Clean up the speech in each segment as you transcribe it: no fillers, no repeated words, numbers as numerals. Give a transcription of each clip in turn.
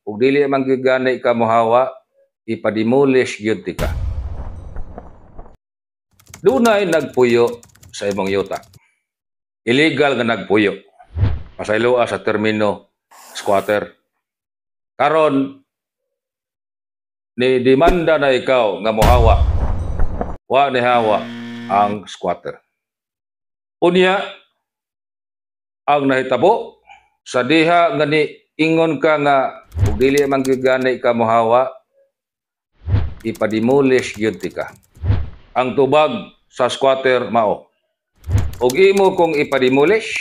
Ug dili man gyud gani ka mohawa, ipademolish gyud tika. Dunay nagpuyo sa imong yuta. Illegal nga nagpuyo. Pasayloa sa termino squatter. Karon ni demanda na ikaw nga mohawa. Wa ni hawa ang squatter. Unya, ang nahitabo sa diha nga ni ingon ka nga ug dili man gyud gani ka mohawa, ipademolish gyud tika. Ang tubag sa squatter mao, "Og imo kong ipademolish,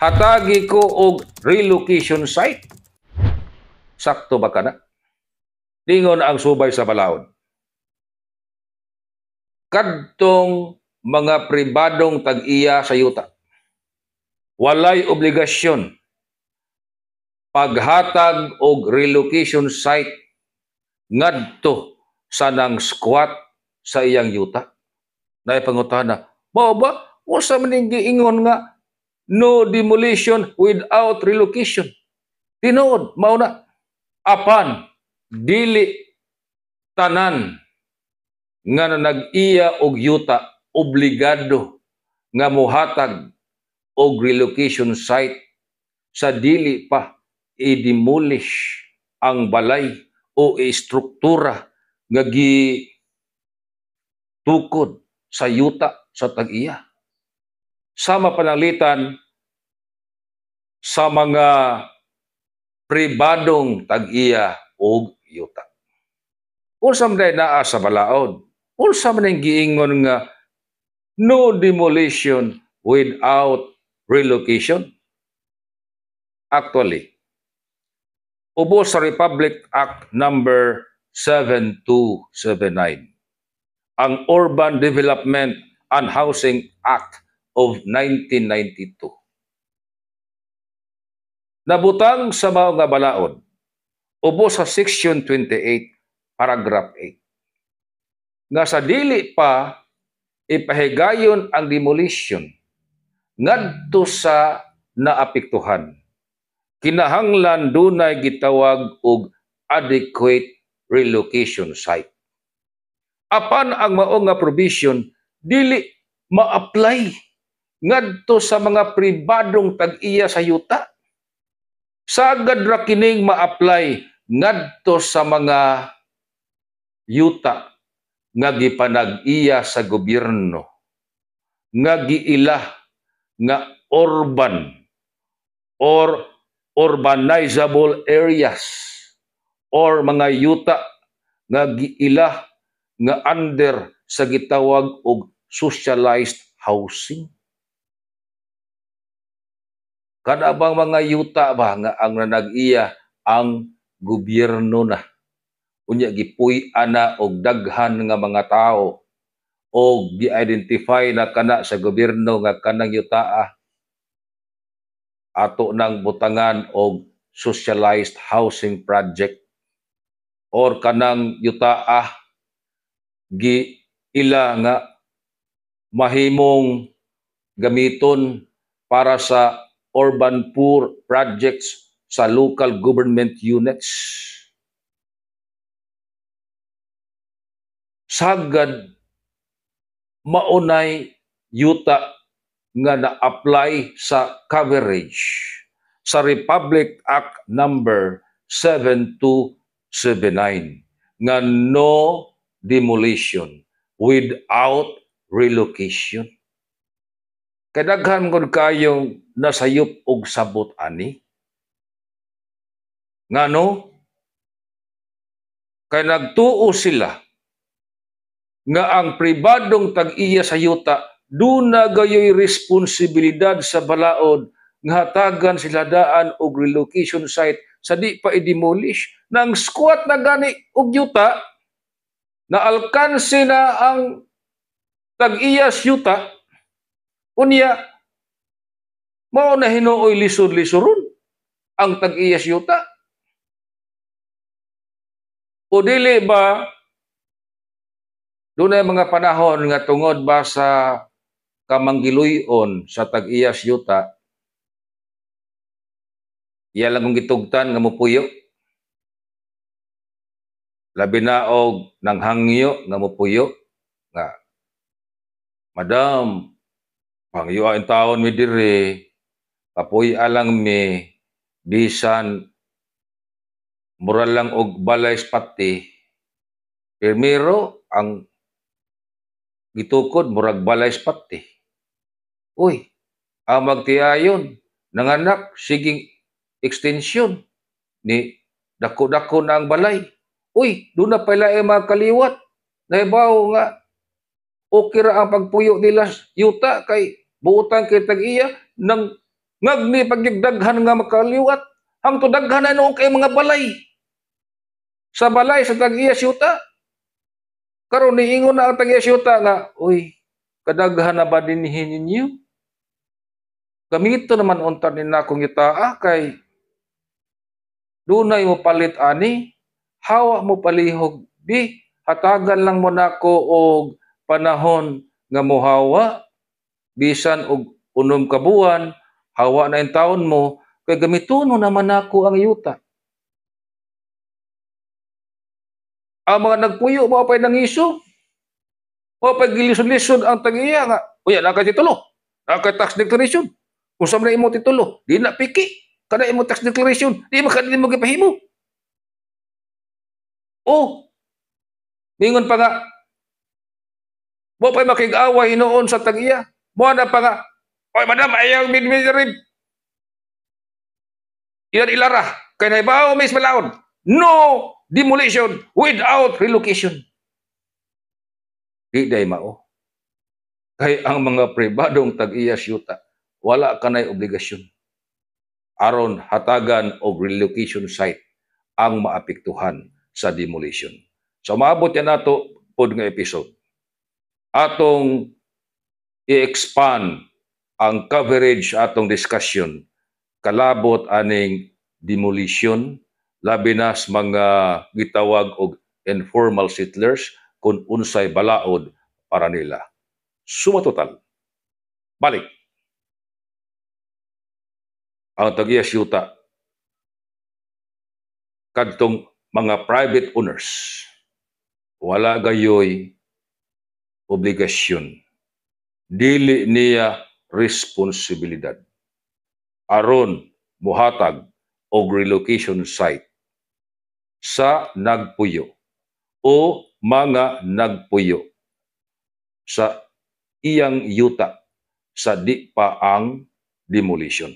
hatagi ko og relocation site." Sakto ba kana? Ningon ang subay sa balaod, kadtong mga pribadong tag-iya sa yuta walay obligasyon paghatag og relocation site ngadto sa nang squat sa iyang yuta. Naay pangutana, mao ba? Usa man ning giingon nga no demolition without relocation? Tinuod, mao na. Apan dili tanan nga nag-iya og yuta obligado nga mohatag og relocation site sa dili pa i-demolish ang balay o istruktura nga gi tukod sa yuta sa tag-iya. Sama pananglitan sa mga pribadong tag-iya og yuta. Unsa man diay naa sa balaod? Unsa man ang giingon nga no demolition without relocation? Actually, ubos sa Republic Act number 7279, ang Urban Development and Housing Act of 1992. Nabutang sa mao nga balaod, ubos sa Section 28, Paragraph 8, nga sa dili pa ipahigayon ang demolition ngadto sa naapektuhan, kinahanglan dunay gitawag og adequate relocation site. Apan ang mao nga provision dili ma-apply ngadto sa mga pribadong tag-iya sa yuta. Sagad ra kining ma-apply ngadto sa mga yuta nga gipanag-iya sa gobyerno nga giila nga urban or urbanizable areas or mga yuta nga giila nga under sa gitawag og socialized housing. Kada bang mga yuta ba nga ang nanag-iya ang gobyerno na, unya gipuy-an na og daghan nga mga tao o gi-identify na kana sa gobyerno nga kanang yutaa ato nang butangan og socialized housing project or kanang yutaa gi ila nga mahimong gamiton para sa urban poor projects sa local government units? Sagad maunay yuta nga na-apply sa coverage sa Republic Act number 7279 nga no demolition without relocation. Kay daghan gud kayong nasayop og sabot ani. Ngano? Kay nagtuo sila nga ang pribadong tag-iya sa yuta duna gayoy responsibilidad sa balaod nga hatagan sila daan og relocation site sa di pa i-demolish. Nang squat na gani og yuta, na alkanse na ang tag-iya sa yuta, unya mao na hinuoy lisod-lisoron ang tag-iya sa yuta. O dili ba dunay mga panahon nga tungod ba sa kamanggiluyon sa tag-iya sa yuta, Iya lang kung gitugtan nga mopuyo. Labi na og nanghangyo nga mopuyo nga, "Madam, pangyo ang taon mi diri, kapuy lang mi, bisan mura lang og balay pati." Primero ang gitukod murag balay pati. Uy, ang magtiayon nanganak, siging extension ni dako-dako na ang balay. Uy, doon na pala ay mga kaliwat. Nahibaw nga okay ra ang pagpuyo nila yuta kay buutan kay tag-iya nang ngagni pagyugdaghan nga makaliwat hangtod daghan na noon kay mga balay sa balay sa tag-iya yuta. Karon niingon na ang tag-iya yuta nga, "Uy, kadaghan na ba dinhi ninyo? Gamito naman unta ni nakong yutaa kay dunay mo palit ani, hawa mo palihog bi, hatagan lang mo nako og panahon nga mohawa bisan og 6 ka buwan, hawa na in taon mo kay gamitono naman nako ang yuta." Ang mga nagpuyo mao pay nangiso. Mao pay gilisod-lisod ang tag-iya nga, "Uy, naa kay titulo. Naa kay tax declaration. Kung sa man imo titulo, di na piki. Kada imo tax declaration, di man kada mo gipahimo." Oh, mingon pa nga, mo pay makig-away hinuon sa tag-iya. Mo na pa nga, "Oy, madam, ayaw midmidrib. Ilan ilara, kay nahibaw mis balaod. No demolition without relocation." Di day mao. Kay ang mga pribadong tag-iya yuta, wala kanay obligasyon aron hatagan og relocation site ang maapektuhan sa demolition. So maabot yan nato pod nga episode. Atong i-expand ang coverage atong discussion kalabot aning demolition, labi na sa mga gitawag og informal settlers, kung unsay balaod para nila. Suma total. Balik. Ang tag-iya yuta kadtong mga private owners, wala gayoy obligasyon, dili niya responsibilidad aron muhatag og relocation site sa nagpuyo o mga nagpuyo sa iyang yuta sa di pa ang demolition.